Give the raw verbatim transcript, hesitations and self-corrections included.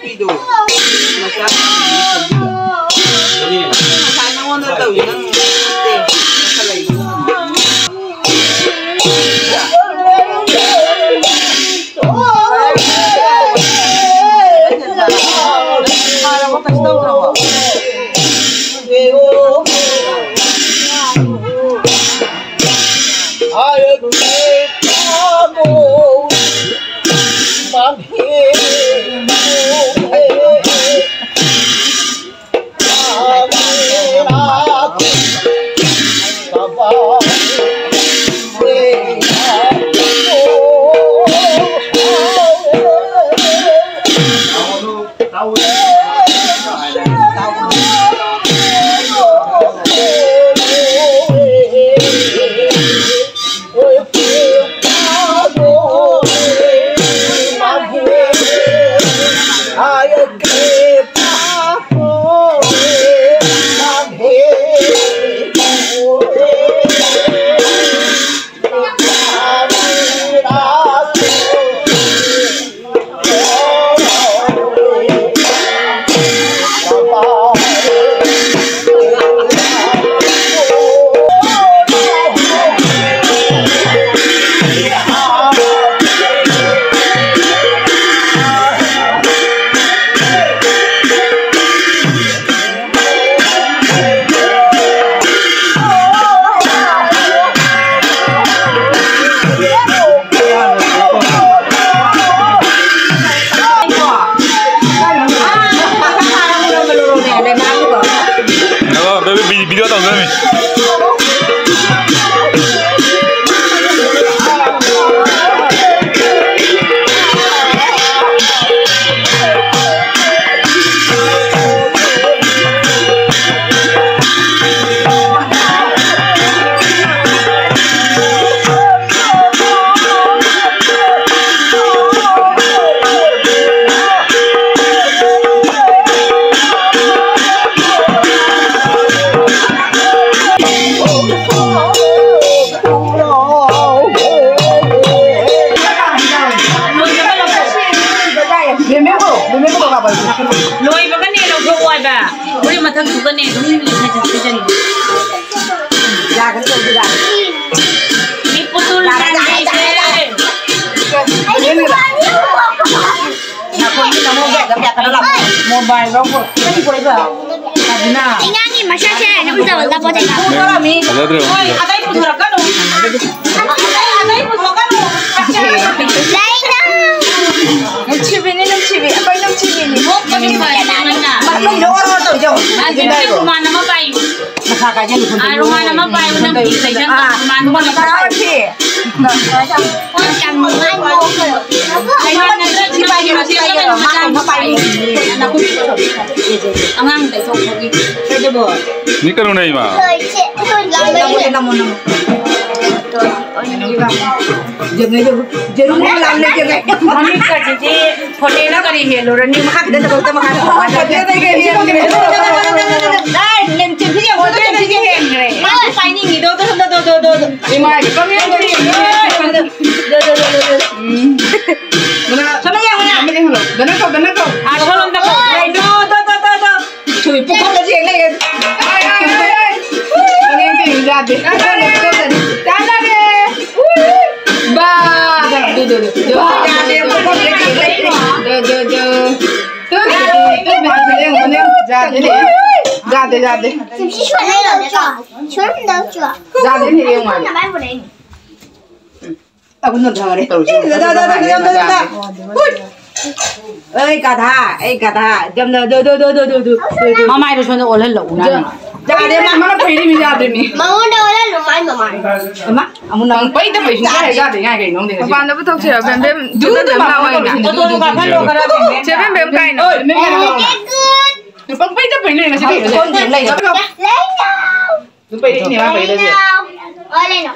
ꯃꯆꯥ ꯉꯁꯥꯏ ꯅꯉꯣꯟꯗ ꯇꯧꯏ, ꯅꯪ ꯅꯠꯇꯦ꯫ ꯐꯔꯕꯣ? ꯀꯩꯁꯨ ꯇꯧꯗ꯭ꯔꯕꯣ? ꯃꯊꯛꯇꯨꯒꯅꯦ ꯑꯗꯨꯝ ꯍꯥꯏꯖꯤꯟ ꯍꯥꯏꯖꯤꯟ꯫ ꯌꯥꯒꯅꯤ ꯇꯧꯕꯤꯔ꯫ ꯃꯤ ꯄꯨꯇꯨꯜ ꯌꯥꯔꯦ, ꯌꯥꯔꯦ, ꯌꯥꯔꯦ, ꯌꯥꯔꯦ꯫ ꯅꯥꯀꯣꯡꯗꯤ ꯅꯃꯧꯒꯤ ꯑꯗꯨꯝ ꯌꯥꯈꯠꯂ ꯂꯥꯛꯑꯣ꯫ ꯃꯣꯕꯥꯏꯜ ꯂꯧꯈꯣ꯫ ꯀꯔꯤ ꯄꯨꯔꯛꯏꯕ? ꯑꯗꯨꯅ꯫ ꯑꯉꯥꯡꯒꯤ ꯃꯁꯛꯁꯦ ꯑꯗꯨꯝ ꯇꯧꯍꯜꯂ ꯄꯣꯠ ꯆꯩ꯫ ꯐꯖꯗ꯭ꯔꯦ꯫ ꯍꯣꯏ, ꯑꯇꯩ ꯄꯨꯊꯣꯔꯛꯀꯅꯨ꯫ ꯑꯇꯩ, ꯑꯇꯩ ꯄꯨꯊꯣꯛꯀꯅꯨ꯫ ꯂꯩꯅ꯫ ꯅꯨꯡꯁꯤꯕꯤꯅꯤ, ꯅꯨꯡꯁꯤꯕꯤ꯫ ꯑꯩꯈꯣꯏ ꯅꯨꯡꯁꯤꯕꯤꯅꯤ꯫ ꯃꯁꯤꯡꯗꯣ ꯑꯣꯔ ꯑꯣꯔ ꯇꯧꯖꯧ꯫ ꯃꯥꯁꯦ ꯔꯨꯃꯥꯟ ꯑꯃ ꯄꯥꯏꯌꯨ꯫ ꯃꯁꯥ ꯀꯥꯏꯗꯩꯅꯣ ꯈꯪꯗꯦ꯫ ꯑꯥ, ꯔꯨꯃꯥꯟ ꯑꯃ ꯄꯥꯏꯌꯨ, ꯅꯪ ꯐꯤ ꯂꯩꯅꯕ꯫ ꯑꯥ, ꯔꯨꯃꯥꯟ ꯑꯃ ꯄꯥꯏꯌꯨ꯫ ꯃꯁꯥ ꯀꯥꯏꯗꯩ꯫ ꯍꯣꯏ, ꯌꯥꯝ ꯅꯨꯡꯉꯥꯏ꯫ ꯔꯨꯃꯥꯟ ꯅꯠꯇ꯭ꯔꯒ ꯁꯤ ꯄꯥꯏꯒꯦꯔꯣ, ꯁꯤ ꯄꯥꯏꯒꯦꯔꯣ? ꯃꯥ ꯀꯩꯅꯣ ꯄꯥꯏꯒꯦ꯫ ꯑꯉꯥꯡ ꯂꯩꯊꯣꯛꯄꯒꯤ꯫ ꯀꯩꯗꯧꯕ? ꯅꯤ ꯀꯩꯅꯣꯅꯦ ꯏꯃꯥ꯫ ꯅꯃꯣ, ꯅꯃꯣ, ꯅꯃꯣ꯫ ꯌꯦꯡꯉꯦ, ꯌꯦꯡꯉꯦ꯫ ꯌꯦꯔꯨꯝ ꯑꯃ ꯂꯥꯝꯂꯦ, ꯌꯦꯡꯉꯦ꯫ ꯃꯃꯤꯠꯀꯁꯤꯗꯤ ꯐꯣꯇꯦꯅ ꯀꯔꯤ ꯍꯦꯜꯂꯨꯔꯅꯤ? ꯃꯈꯥ ꯈꯤꯇꯪ ꯆꯠꯂꯣ, ꯃꯈꯥ ꯈꯤꯇꯪ ꯆꯠꯂꯣ꯫ ꯐꯣꯇꯦꯅ ꯀꯔꯤ ꯍꯦꯜꯂꯨꯔꯅꯤ? ꯂꯦꯝꯆꯤꯟꯁꯤ ꯌꯦꯡꯉꯣ, ꯐꯣꯇꯦꯅ ꯂꯦꯝꯆꯤꯟꯁꯤ ꯌꯦꯡꯉꯣ꯫ ꯍꯦꯟꯈ꯭ꯔꯦ꯫ ꯃꯥꯁꯨ ꯄꯥꯏꯅꯤꯡꯉꯤꯗꯣ, ꯗꯣ, ꯗꯣ, ꯗꯣ꯫ ꯏꯃꯥ, ꯏꯀꯝ ꯌꯥꯝ ꯇꯧꯔꯤ꯫ ꯗꯣ, ꯗꯣ, ꯗꯣ, ꯗꯣ, ꯗꯣ꯫ ꯎꯝ꯫ ꯁꯣꯝꯗ ꯌꯦꯡꯉꯨꯅꯦ꯫ ꯁꯣꯝꯗ ꯌꯦꯡꯍꯜꯂꯣ꯫ ꯗꯣ ꯅꯪ ꯀꯧ, ꯗꯣ ꯅꯪ ꯀꯧ꯫ ꯑꯥ, ꯁꯣꯝꯗ ꯀꯧ꯫ ꯗꯣ, ꯗꯣ, ꯗꯣ, ꯗꯣ꯫ ꯁꯨꯏ ꯄꯨꯈꯝꯗ ꯆꯦꯡ ꯂꯩꯔꯦ꯫ ꯍꯣꯏ, ꯍꯣꯏ, ꯍꯣꯏ꯫ ꯃꯅꯤꯡ ꯇꯤꯡ ꯌꯥꯗꯦ꯫ ꯆꯥꯟꯅꯔꯦ꯫ ꯕꯥ꯫ ꯗꯨ, ꯗꯨ, ꯗꯨ, ꯗꯨ꯫ ꯌꯥꯗꯦ, ꯄꯨꯈꯝꯗ ꯆꯦꯡ ꯂꯩꯔꯦ꯫ ꯗꯨ, ꯗꯨ, ꯗꯨ꯫ ꯇꯨ, ꯇꯨ, ꯇꯨ, ꯇꯨ, ꯃꯌꯥꯝꯁꯦ ꯌꯦꯡꯉꯨꯅꯦ꯫ ꯌꯥꯗꯦꯅꯦ꯫ ꯌꯥꯗꯦ, ꯌꯥꯗꯦ꯫ ꯁꯤ ꯁꯣꯏꯔꯝꯗꯧ ꯆꯣ꯫ ꯁꯣꯏꯔꯝꯗꯧ ꯆꯣ꯫ ꯌꯥꯗꯦꯅꯦ, ꯌꯦꯡꯉꯨ꯫ ꯀꯃꯥꯏꯅ ꯄꯨꯔꯛꯏꯅꯣ? ꯑꯕꯨ ꯅꯣꯟꯊꯈꯔꯦ꯫ ꯇꯧꯔꯤꯁꯦ ꯌꯦꯡꯉꯨ, ꯗꯥ, ꯗꯥ, ꯗꯥ, ꯗꯥ, ꯗꯥ, ꯗꯥ, ꯗꯥ꯫ ꯍꯨꯏ꯫ ꯑꯩ ꯒꯙꯥ, ꯑꯩ ꯒꯙꯥ꯫ ꯗꯝ, ꯗ, ꯗꯣ, ꯗꯣ, ꯗꯣ꯫ ꯃꯃꯥꯏꯗꯣ ꯁꯣꯝꯗ ꯑꯣꯜꯍꯜꯂꯛꯎ ꯅꯪ꯫ ꯌꯥꯗꯦ, ꯃꯥ꯫ ꯃꯥꯅ ꯐꯩꯔꯤꯃꯤ ꯌꯥꯗ꯭ꯔꯤꯃꯤ꯫ ꯃꯉꯣꯟꯗ ꯑꯣꯜꯍꯜꯂꯨ, ꯃꯥꯏ ꯃꯃꯥꯏ꯫ ꯑꯃ, ꯑꯃꯨꯛ ꯅꯪ꯫ ꯄꯪꯄꯩꯗ ꯄꯩ ꯁꯨꯡꯌꯥ ꯌꯥꯗꯦ, ꯌꯥ ꯀꯩꯅꯣ ꯈꯪꯗꯦ ꯉꯁꯤ꯫ ꯃꯄꯥꯟꯗ ꯄꯨꯊꯣꯛꯁꯤꯔꯣ? ꯕꯦꯝꯕꯦꯝ, ꯗꯨ, ꯗꯨ, ꯕꯦꯝꯕꯦꯝ ꯂꯥꯛꯑꯣ ꯃꯄꯥꯟꯗ ꯍꯥꯏꯅ꯫ ꯄꯨꯊꯣꯛꯁꯤ꯫ ꯆꯦ ꯕꯦꯝꯕꯦꯝ ꯀꯥꯏꯅꯣ? ꯕꯦꯝꯕꯦꯝ ꯀꯥꯏꯅꯣ? ꯄꯪꯄꯩꯗ ꯄꯩꯅꯣ ꯉꯁꯤ ꯀꯩꯅꯣ? ꯀꯣꯟ ꯌꯦꯡ ꯂꯩꯔꯦ꯫ ꯂꯩꯅꯥꯎ꯫ ꯑꯗꯨꯝ ꯄꯩꯔꯛꯏꯅꯦ ꯃꯥ ꯄꯩꯔꯛꯏꯁꯦ꯫ ꯂꯩꯅꯥꯎ꯫ ꯑꯣ, ꯂꯩꯅꯥꯎ꯫